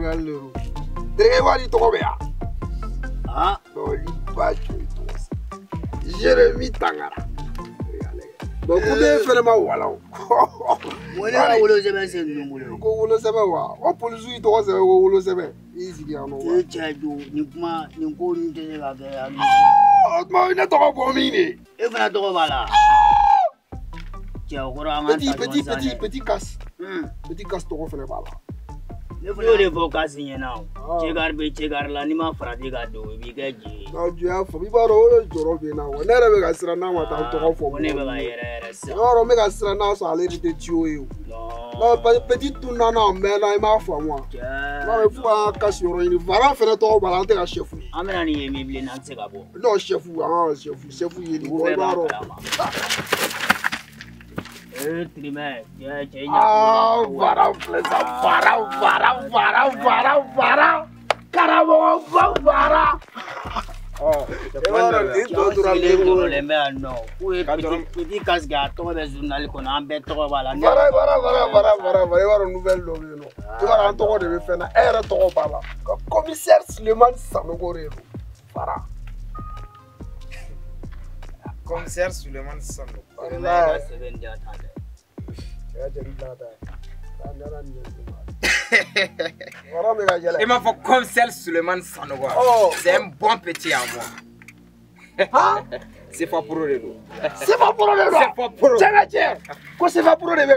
ɲininkali de don. Terikɛ wari tɔgɔ bɛ yan. Ah. Non, ba joli tɔgɔ sa. Jérémy Tangara. Bon, ko ne fɛnɛ ma wala o. Ko ne ka wolosɛbɛn sen ninnu bolo. Ko wolosɛbɛn wa? O polisiw y'i tɔgɔ sɛbɛn ko wolosɛbɛn. I y'i sigi yan nɔ. E cɛ don nin kuma nin ko ninnu tɛ se ka kɛ yan nɔ. O tuma ne tɔgɔ bɔ min de? E fana tɔgɔ b'a la. Cɛ o kɔrɔ an ka ta ɲɔgɔn sa dɛ. Petit casse. Petit casse tɔgɔ fɛnɛ b'a la. Ne fana y'o de fɔ kasi ɲɛna o. Cɛgari bɛ cɛgari la n'i ma farati ka don i b'i kɛ ji ye. Non, ju y'a faamu i b'a dɔn o de jɔrɔ bɛ n na wa ne yɛrɛ bɛ ka siran n'a ma taa n tɔgɔ fɔ. Ko ne bɛ ka yɛrɛ yɛrɛ sisan. I b'a dɔn n bɛ ka siran n'a sɔrɔ ale de tɛ tuyau ye o. Non parce que petit tunna na a mɛnna i m'a faamu wa. Non fo k'an ka kasi yɔrɔ ɲini Varan fɛnɛ tɔgɔ b'a la an tɛ ka chef ye. An bɛna nin ye min bilen an tɛ se ka bɔ. Non chef an chef chef ye nin bɔ i b'a dɔn. Ah, Varan filɛ sa Varan Varan Varan Varan Varan karamɔgɔba Varan. I b'a dɔn nin tɔ tora min bolo. Sigilen bɛ yan nɔ k'u ye petit casque a tɔgɔ bɛ journal kɔnɔ an bɛɛ tɔgɔ b'a la. Varan Varan Varan Varan Varan Varan i b'a dɔn nouvelle dɔ bɛ yen nɔ. I b'a dɔn an tɔgɔ de bɛ fɛn na e yɛrɛ tɔgɔ b'a la. Commissaire Sulemani Sanogo de don Varan. Commissaire Sulemani Sanogo. Walayi. Sɛbɛn di yan tan dɛ. Il m'a fait commissaire Sulemani Sanogo. C'est un bon petit à moi. Hein? C'est pas pour le dos. C'est pas pour le dos. C'est pas pour. Tiens, tiens. Quoi c'est pas pour le dos?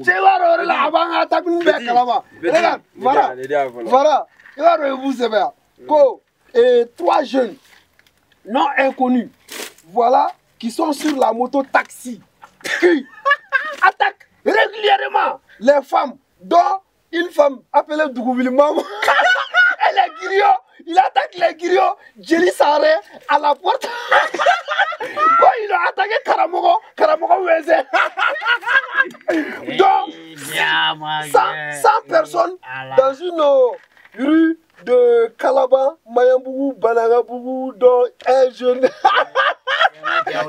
C'est pas là avant attaque nous là-bas. Regarde, voilà. Voilà. Il va vous sévère. Go. Et trois jeunes non inconnus. Voilà. Qui sont sur la moto taxi, qui attaquent régulièrement les femmes, dont une femme appelée Dougoubili Maman. Et les griots, il attaque les griots, Djeli Saré à la porte. Quand il a attaqué Karamogo, Karamogo Weze. Donc, 100 personnes dans une rue de Kalaban, Mayambougou, Banagabougou, dont un jeune.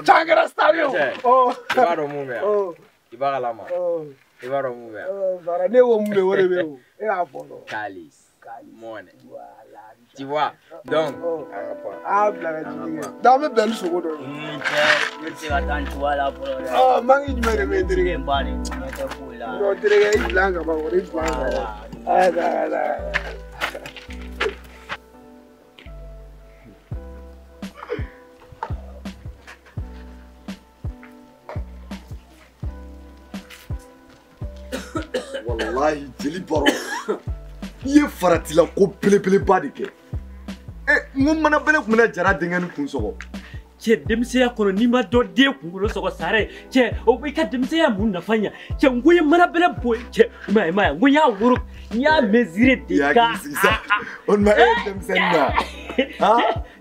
Tangara Stario. Oh. I b'a dɔn mun bɛ yan. I b'a kalama. I b'a dɔn mun bɛ yan. Bara ne ko mun bɛ o de bɛ o. E y'a fɔ dɔrɔn. Kalis. Money. Tu vois? Donc, an ka pan. A bila ka jigin kɛ. Donc an bɛ bɛn ni sogo dɔ ye. Cɛ, ne tɛ se ka taa nin cogoya la fɔlɔ dɛ. Ɔ manki jumɛn de bɛ yen terikɛ? N ba de, ɲɛ tɛ foyi la. Non terikɛ i bila an ka ban kɔni i bila an ka ban. Ayi ayi ayi. Wallahi jeli baro i ye faratila ko belebeleba de kɛ. N ko mana bɛlɛ tun bɛna Jara denkɛ ni kun sɔgɔ. Cɛ denmisɛnya kɔnɔ n'i ma dɔ den kunkolo sɔgɔ sare cɛ o i ka denmisɛnya mun nafa ɲa cɛ n ko ye mana bɛlɛ bɔ cɛ i m'a ye n ko n y'a woro n y'a mesurer de ka. O tuma e ye denmisɛnnin na.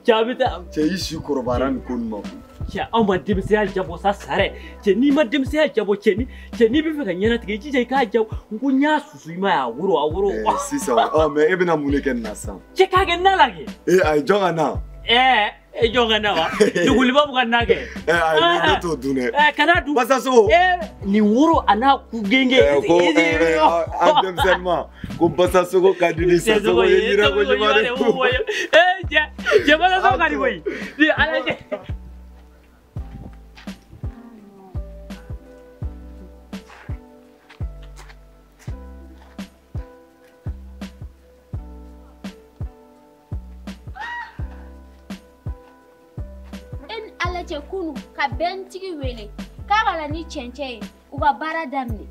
Cɛ a bɛ taa. Cɛ i si kɔrɔbayara nin ko nin ma koyi. Cɛ anw ma denmisɛnya jabɔ sa sare cɛ n'i ma denmisɛnya jabɔ cɛ ni cɛ n'i bɛ fɛ ka ɲɛnatigɛ i jija i k'a jabɔ n ko n y'a susu i ma ye a woro a woro. Sisan ɔ mais e bɛna mun de kɛ nin na sisan. Cɛ k'a kɛ na la kɛ. Ayi jɔn ka na. E jɔn ka na wa duguliba bɛ ka na kɛ. Ayi ne t'o dun dɛ. Kana dun. Basasogo. Nin woro a n'a ku genge. Ko an denmisɛnnin ma ko basasogo ka di ni sasogo ye yira ko ɲuman de. Cɛ cɛ basasogo ka di koyi. Ni ala cɛ. Cɛ kunu ka bɛntigi wele k'a ka na ni cɛncɛn ye u ka baara daminɛ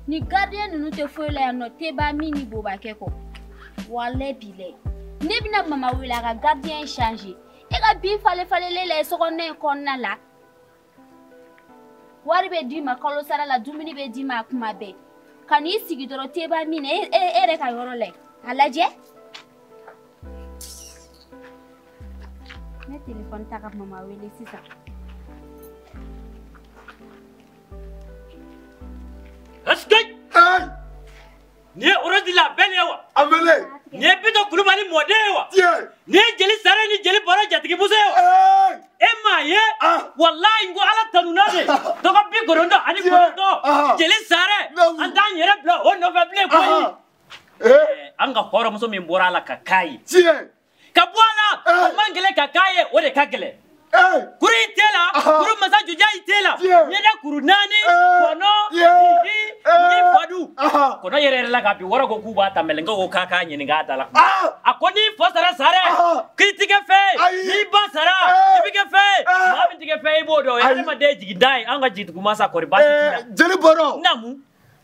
ni gardien ninnu tɛ foyi la yan nɔ teba min ni bobakɛ kɔ walayi bilayi ne bɛna mama wele a ka gardien changer e ka bin falen falenlen la sokɔnɔna in kɔnɔna la wari bɛ d'i ma kalo sara la dumuni bɛ d'i ma kuma bɛɛ ka n'i sigi dɔrɔn teba min na e yɛrɛ ka yɔrɔ la a lajɛ. Ne téléphone ta ka mama wele sisan. Est-ce que nin ye Orodi la bɛɛ ye wa? A mɛnɛ. Nin ye Bitɔn Kulubali mɔden ye wa? Tiɲɛ. Nin ye jeli Sare ni jeli Baro jatigimuso ye wa? E m'a ye? Walayi n ko Ala tanuna de. Dɔgɔ 99 jeli Sare an t'an yɛrɛ o nɔfɛ bilen koyi. An ka hɔrɔnmuso min bɔra a la ka k'a ye. Tiɲɛ. Ka bɔ a la o man gɛlɛn ka k'a ye o de ka gɛlɛn. Kuru in t'e la, kuru masa jɔjan in t'e la. Ɲɛda kuru 4, kɔnɔ, jigi, ni fadu. Kɔnɔ yɛrɛ yɛrɛ la ka bi wɔɔrɔ ko k'u b'a ta mɛlɛkɛ ko k'a k'a ɲininka a da la. A ko n'i fa sara sara, k'i ti kɛ fɛn ye, n'i ba sara, i bɛ kɛ fɛn ye. Maa min ti kɛ fɛn ye i b'o dɔn, o ye adamaden jiginda ye, an ka jigitugu-masa kɔri baasi t'i la. Jeli Bɔrɔ. Naamu.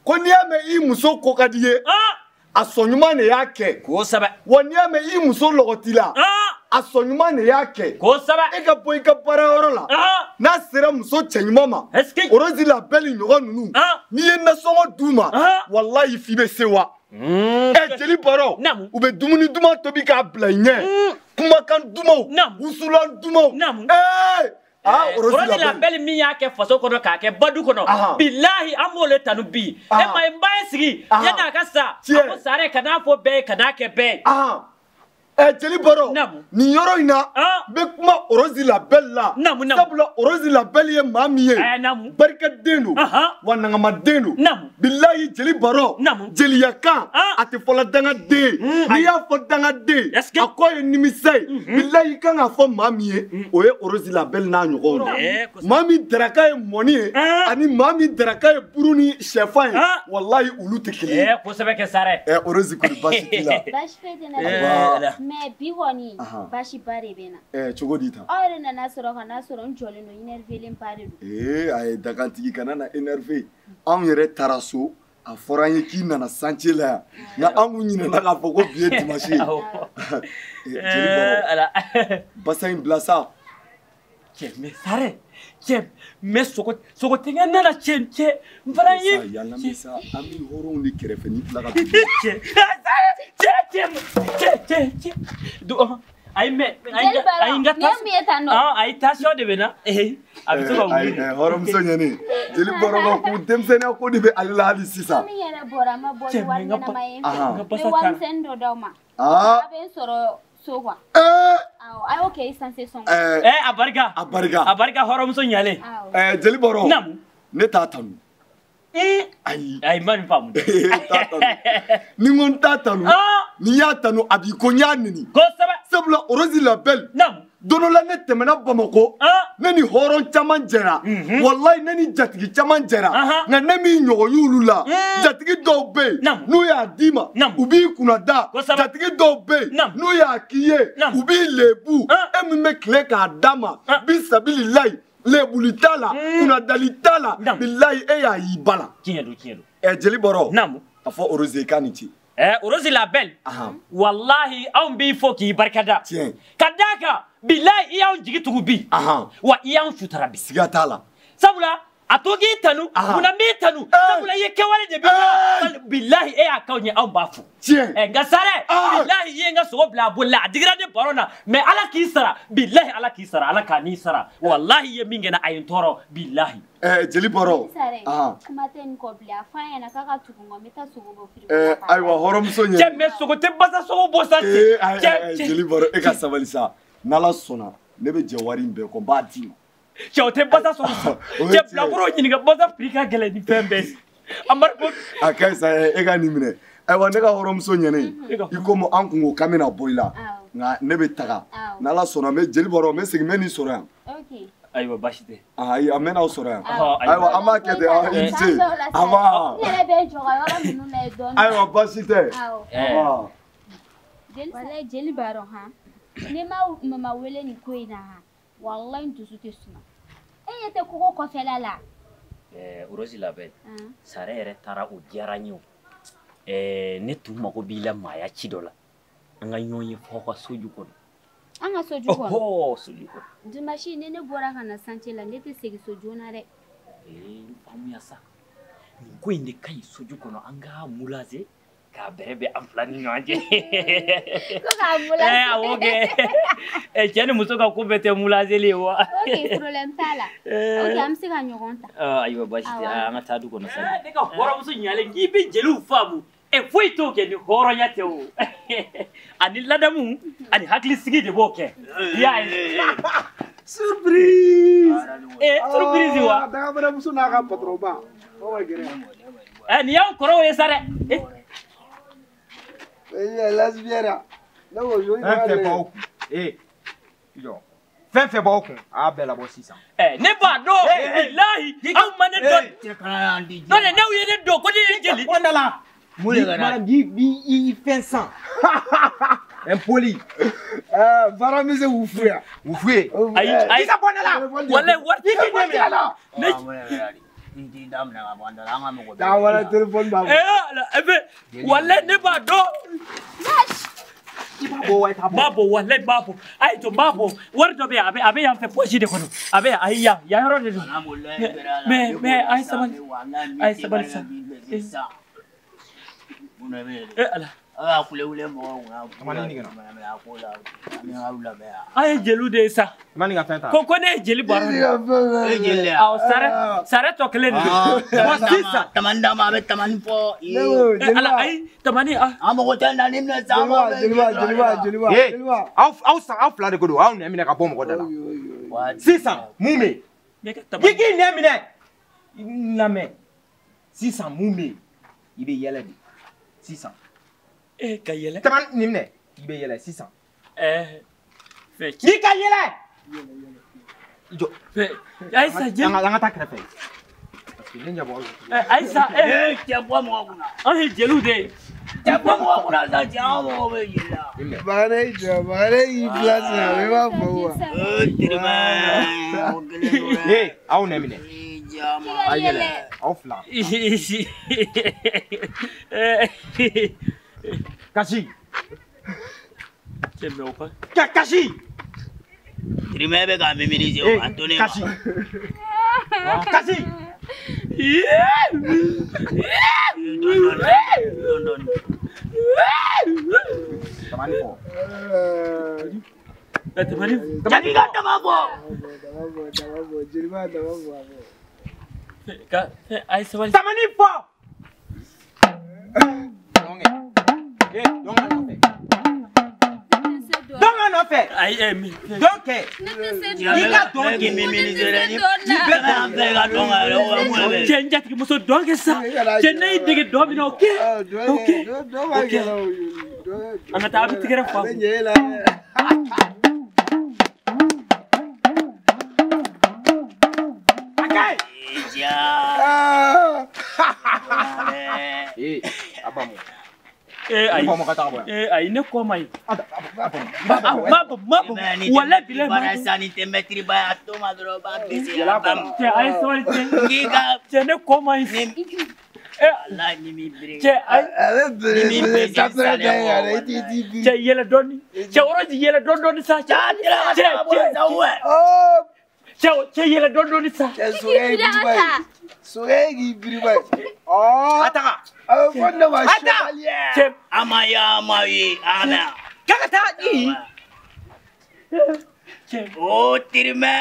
Ko n'i y'a mɛn i muso ko ka di ye. A sɔn ɲuman de y'a kɛ. Kosɛbɛ. Wa n'i y'a mɛn i muso lɔgɔti la. A sɔn ɲuman de y'a kɛ. Kosɛbɛ. E ka bɔ i ka baarayɔrɔ la. N'a sera muso cɛ ɲuman ma. Orozi la bɛɛ ni ɲɔgɔn ninnu. N'i ye nasɔngɔ d'u ma. Walayi f'i bɛ se wa. Jeli Bɔrɔ. Naamu. U bɛ dumuni duman tobi k'a bila i ɲɛ. Kumakan dumanw. Naamu. Wusulan dumanw. Naamu. Orozi la bɛɛ min y'a kɛ faso kɔnɔ k'a kɛ badu kɔnɔ. Bilahi an b'o le tanu bi. E ma ye n ba ye sigi. Yanni a ka sa. A ko sare kan'a fɔ bɛɛ ye kan'a kɛ bɛɛ ye. Jeli Bɔrɔ. Nin yɔrɔ in na. N bɛ kuma Orozi la bɛɛ la. Naamu naamu. Sabula Orozi la bɛɛ ye maa min ye. Naamu. Barikaden don. Wa nangamaden don. Naamu. Bilahi jeli Bɔrɔ. Naamu. Jeliyakan. A tɛ fɔla dangaden. N'i y'a fɔ dangaden. A kɔ ye nimisa ye. Bilahi i kan k'a fɔ maa min ye. O ye Orozi la bɛɛ n'a ɲɔgɔnw ye. Maa min daraka ye mɔni ye. Ani maa min daraka ye buru ni sɛfan ye. Walahi olu tɛ kelen ye. Kosɛbɛ kɛ sare. Orozi kɔni baasi t'i la. Baasi foyi tɛ ne la. Mais bi kɔni baasi ba de bɛ n na. Cogo di tan? Aw yɛrɛ nana sɔrɔ ka n'a sɔrɔ n jɔlen don énervé len ba de don. A ye dagantigi kana na énervé. Anw yɛrɛ taara so a fɔra an ye k'i nana chantier la yan nka an kun ɲinɛna k'a fɔ ko bi ye dimanche ye. Jeli Bɔrɔ basa in bila sa. Cɛ mais sare cɛ mais sogo sogo tigɛ nana cɛ cɛ n fana ye. Yala sa an bɛ hɔrɔnw de kɛrɛfɛ ni tila ka. Cɛ cɛ cɛ cɛ cɛ cɛ du ayi mais ayi n ka ayi tension de bɛ na a bɛ se ka wuli. Hɔrɔnmuso ɲɛni jeli Bɔrɔ ko ko denmisɛnninya ko de bɛ ale la hali sisan. Komi n yɛrɛ bɔra n ma bɔ ni wari ɲɛnama ye n fɛ n bɛ warimisɛnnin dɔ d'aw ma. A bɛ n sɔrɔ so quoi. Awɔ a y'o kɛ essence sɔngɔ. A barika. A barika. A barika hɔrɔnmuso ɲalen. Jeli Bɔrɔ. Naamu. Ne t'a tanu. Ayi. Ayi n ma nin faamu. T'a tanu. Ni n ko n t'a tanu. Ni y'a tanu a b'i ko n y'a neni. Kosɛbɛ. Sabula Orozi la belle. Naamu. Don dɔ la ne tɛmɛna Bamakɔ. Ne ni hɔrɔn caman jɛra. Walayi ne ni jatigi caman jɛra. Nka ne m'i ɲɔgɔn y'olu la. Jatigi dɔw bɛ yen. N'u y'a d'i ma. U b'i kunna da. Jatigi dɔw bɛ yen. N'u y'a k'i ye. U b'i lebu. E min bɛ tile k'a d'a ma. Bi sabililayi. Lebuli t'a la. Kunnadali t'a la. Bilayi e y'a y'i ba la. Tiɲɛ don tiɲɛ don. Jeli Bɔrɔ. Naamu. A fɔ Orozi k'a ni ce. Orozi la belle. Walahi anw b'i fo k'i barikada. Tiɲɛ. Ka d'a kan bilahi i y'anw jigi tugu bi. Wa i y'anw sutara bi. Siga t'a la. Sabula a to k'i tanu. Munna n b'i tanu. Sabula i ye kɛwale de bi. Bilahi e y'a k'anw ye anw b'a fo. Tiɲɛ. Nka sare. Bilahi i ye n ka sogo bila a boli la a digira ne baro na mais Ala k'i sara bilahi Ala k'i sara Ala k'a n'i sara walahi i ye min kɛ n na a ye n tɔɔrɔ bilahi. Jeli Bɔrɔ. Sare kuma tɛ nin kɔ bilen a fɔ an ɲɛna k'a ka tugu n kɔ n bɛ taa sogo bɔ frigo la. Ayiwa hɔrɔnmuso ɲɛ. Cɛ mais sogo tɛ basa sogo bɔ sa. Cɛ jeli Bɔrɔ e ka sabali sa n'Ala sɔnna ne bɛ jɛ wari in bɛɛ kɔ n b'a d'i ma. Cɛ o tɛ basa sogo san. Cɛ bilakoro ɲininka basa prix ka gɛlɛn ni fɛn bɛɛ ye. A ka ɲi sa e ka nin minɛ. Ayiwa ne ka hɔrɔnmuso ɲɛnen i komi an kun ko k'an bɛna bɔ i la nka ne bɛ taga n'Ala sɔnna n bɛ jeli Bɔrɔ n bɛ segin n bɛ nin sɔrɔ yan. Ayiwa baasi tɛ. Ayi an bɛ n'aw sɔrɔ yan. Ayiwa an b'a kɛ ten i ni ce. Aba. N yɛrɛ bɛ jɔ ka yɔrɔ ninnu lajɛ dɔɔnin. Ayiwa baasi tɛ. Walayi jeli b'a dɔn han ne ma mama wele nin ko in na han walayi n dusu tɛ suma. E ɲɛ tɛ kogo kɔfɛla la. Orozi la belle. Sare yɛrɛ taara o diyara n ye o. Ne tun mago b'i la maaya ci dɔ la. An ka ɲɔgɔn ye fɔ ka soju kɔnɔ. An ka soju kɔnɔ. Ɔhɔ soju kɔnɔ. Dimanche ni ne bɔra ka na chantier la ne tɛ segin so joona dɛ. N faamuya sa. Nin ko in de ka ɲi soju kɔnɔ an ka moulager k'a bɛrɛ bɛn an fila ni ɲɔgɔn cɛ. Ko k'a moulager. Awɔ kɛ. Cɛ ni muso ka ko bɛɛ tɛ moulageli ye wa. Ok problème t'a la. Ok an bɛ se ka ɲɔgɔn ta. Ayiwa baasi tɛ an ka taa du kɔnɔ sa. Ne ka hɔrɔnmuso ɲalen k'i bɛ jeliw faamu. Foyi t'o kɛ ni hɔrɔnya tɛ o. Ani ladamu ani hakilisigi de b'o kɛ. I y'a ye. Surprise. Surprise wa. Dagabɛrɛmuso n'a ka patron ba. O ka gɛrɛ. Nin y'anw kɔrɔw ye sa dɛ. Lesbienne. Ne ko joli Fɛn fɛn b'aw kun. Jɔ. Fɛn fɛn b'aw kun, a y'a bɛɛ labɔ sisan. Ne b'a dɔn, bilahi, aw ma ne dɔn. N'o tɛ n'aw ye ne dɔn ko ne ye jeli. Kɔnda la. Mun de kɛra? Bi fɛn san. Impoli. Baara bɛ se k'u fu yan. U fu ye. Ayi ayi. I ka bɔ ne la. Walayi wari tɛ ne minɛ. Ne. N t'i da minɛ ka bɔ an da la an ka mɔgɔ bɛɛ. Taa wɛrɛ telefɔni b'a bolo. Walayi ne b'a dɔn. I b'a bɔ wa i t'a bɔ. N b'a bɔ walayi n b'a bɔ. A ye to n b'a bɔ. Wari dɔ bɛ yen a bɛ yan fɛ poche de kɔnɔ. A bɛ yan ayi yan yan yɔrɔ de don. Mais a ye sabali. A ye sabali sa. Ala. A b'a kule wule mɔgɔw kunna. Ko la an aw lamɛn yan. An ye jeliw de ye sa. I ma nin ka fɛn ta. Ko ne ye jeli bɔra. E ye jeli de ye. Awɔ sare tɔ kelen de don. Bon sisan. Tamani d'a ma a bɛ tamani fɔ. Ala ayi tamani ah. An mago tɛ na ni minɛ sa. Jeliba jeliba jeliba. Aw san aw fila de ko don aw nɛ minɛ ka bɔ mɔgɔ da la. Sisan mun bɛ yen. I k'i nɛ minɛ. I lamɛn. Sisan mun bɛ yen. I bɛ yɛlɛ de. Sisan. Ka yɛlɛ. Tamani nin minɛ. I bɛ yɛlɛ sisan. Fɛ. I ka yɛlɛ. Jɔ. Fɛ. Ayisa jeli. An ka taa kɛrɛfɛ. Parce que ne ɲɛ b'aw la. Ayisa. Cɛ bɔ mɔgɔ kunna. An ye jeliw de ye. Cɛ bɔ mɔgɔ kunna sa cɛ an mɔgɔ bɛ jeli la. Bagare y'i jɔ Bagare y'i place la i b'a fɔ wa. Tirimɛ o kelen don dɛ. Aw nɛ minɛ. A yɛlɛ. Aw fila. Kasi. Cɛ mɛ o ka. Kasi. Tirimɛ bɛ k'a minimiser o a to ne ma. Kasi. Kasi. Tamani fɔ. Tamani. Jaki ka tama fɔ. Tama fɔ tama fɔ jeliba tama fɔ a fɔ. Ka a ye sabali. Tamani fɔ. Dɔn nɔfɛ. Dɔn nɔfɛ. Ayi mi. Dɔn kɛ. I ka dɔn kɛ. Ni bɛɛ b'an fɛ ka dɔn ka yɛrɛ o mun de bɛ. Cɛ n jatigimuso dɔn kɛ sa. Cɛ ne y'i dege dɔn min na o kɛ. O kɛ. O kɛ. An ka taa a bɛ tigɛrɛ fɔ a kun. A ba mɔ. Ayi ayi ne kɔ ma ye. Ma bɔ walayi bilayi ma bɔ. Baara san ni tɛ mɛtiri ba ye a to ma dɔrɔn b'a bese a ba ma. Cɛ a ye sabali cɛ. K'i ka. Cɛ ne kɔ ma ye. Walayi ni m'i biri. Cɛ ayi. Ale bere bere tapɛrɛ da ye yɛrɛ i t'i biri. Cɛ yɛlɛ dɔɔni. Cɛ wɔrɔ yɛlɛ dɔɔni dɔɔni sa. Cɛ cɛ cɛ cɛ yɛlɛ dɔɔni dɔɔni sa. Cɛ sokɛ y'i biriba ye. Sokɛ y'i biriba ye. A taga. A bɛ fɔ ne ma chevalier. Cɛ. A ma ye a ma ye a ma. K'a ka taa i. Cɛ. O tirimɛ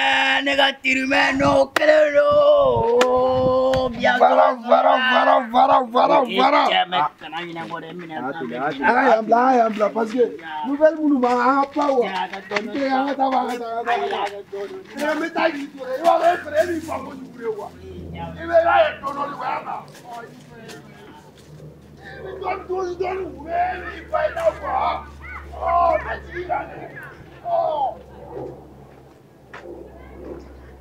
ne ka tirimɛ n'o kelen don. Fara fara fara fara fara fara. Cɛ mɛ kana ɲinɛ kɔ dɛ minɛ. An ka yan bila an ka yan bila parce que nouvelle minnu b'an an ka pan wa. An ka taa an ka taa an ka taa. N bɛ taa k'i to dɛ i b'a dɔn e fɛnɛ e b'i fa kojugu de quoi.